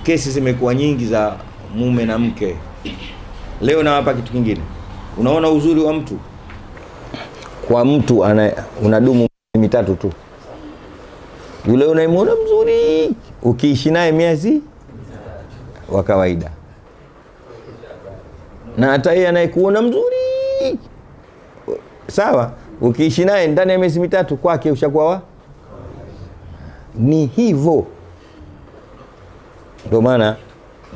Kesi zimekuwa nyingi za mume na mke. Leo nawapa kitu kingine. Unaona uzuri wa mtu, kwa mtu unadumu mitatu tu. Yule unaimuona mzuri, ukiishi naye miezi wa kawaida. Na hata yeye anayekuona mzuri, sawa, ukiishi naye ndani ya miezi mitatu kwake ushakuwa wa ni hivyo. Ndio maana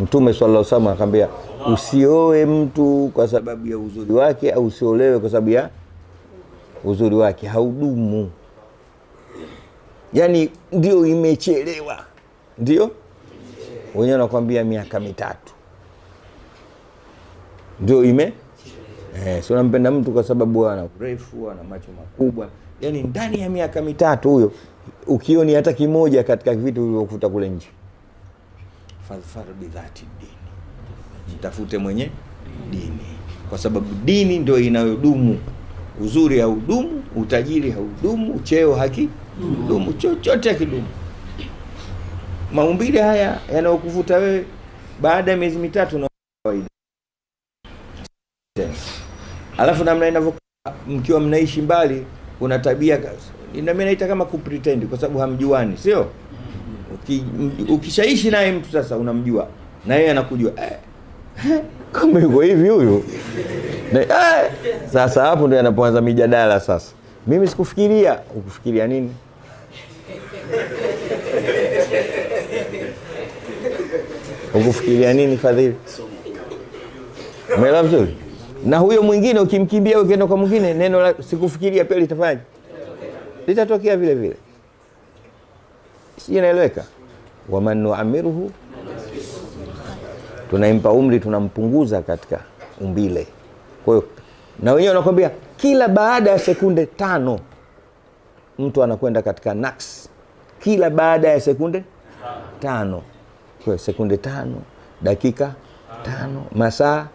Mtume sallallahu alaihi wasallam akamwambia usioe mtu kwa sababu ya uzuri wake au usiolewe kwa sababu ya uzuri wake, haudumu. Yaani ndio imechelewa. Ndio wenyewe wanakuambia miaka mitatu ndio ime sio unampenda mtu kwa sababu ana urefu, ana macho makubwa. Yaani ndani ya miaka mitatu huyo ukioni hata kimoja katika vitu ulivyokuta kule nje. Fadhfar bidhati dini, mtafute mwenye dini, kwa sababu dini ndio inayodumu. Uzuri haudumu, utajiri haudumu, cheo hakidumu, chochote hakidumu. Maumbile haya yanayokuvuta wewe baada ya miezi mitatu na kawaida. Alafu namna inavyokuwa mkiwa mnaishi mbali, kuna tabia ina mimi naita kama kupretend, kwa sababu hamjuani, sio? Ukishaishi naye mtu sasa unamjua na yeye anakujua. Kumbe yuko hivi huyu. Sasa hapo ndio yanapoanza mijadala sasa. Mimi sikufikiria. Ukufikiria nini? Ukufikiria nini Fadhili? Umeelewa vizuri? Na huyo mwingine ukimkimbia ukienda kwa mwingine, neno la sikufikiria pia litafanyaje? Litatokea vile vile. Sijui inaeleweka? Waman nu'amiruhu, tunaimpa umri, tunampunguza katika umbile. Kwa hiyo na wenyewe wanakuambia kila baada ya sekunde 5 mtu anakwenda katika naks. Kila baada ya sekunde 5. Kwa hiyo sekunde 5, dakika 5, masaa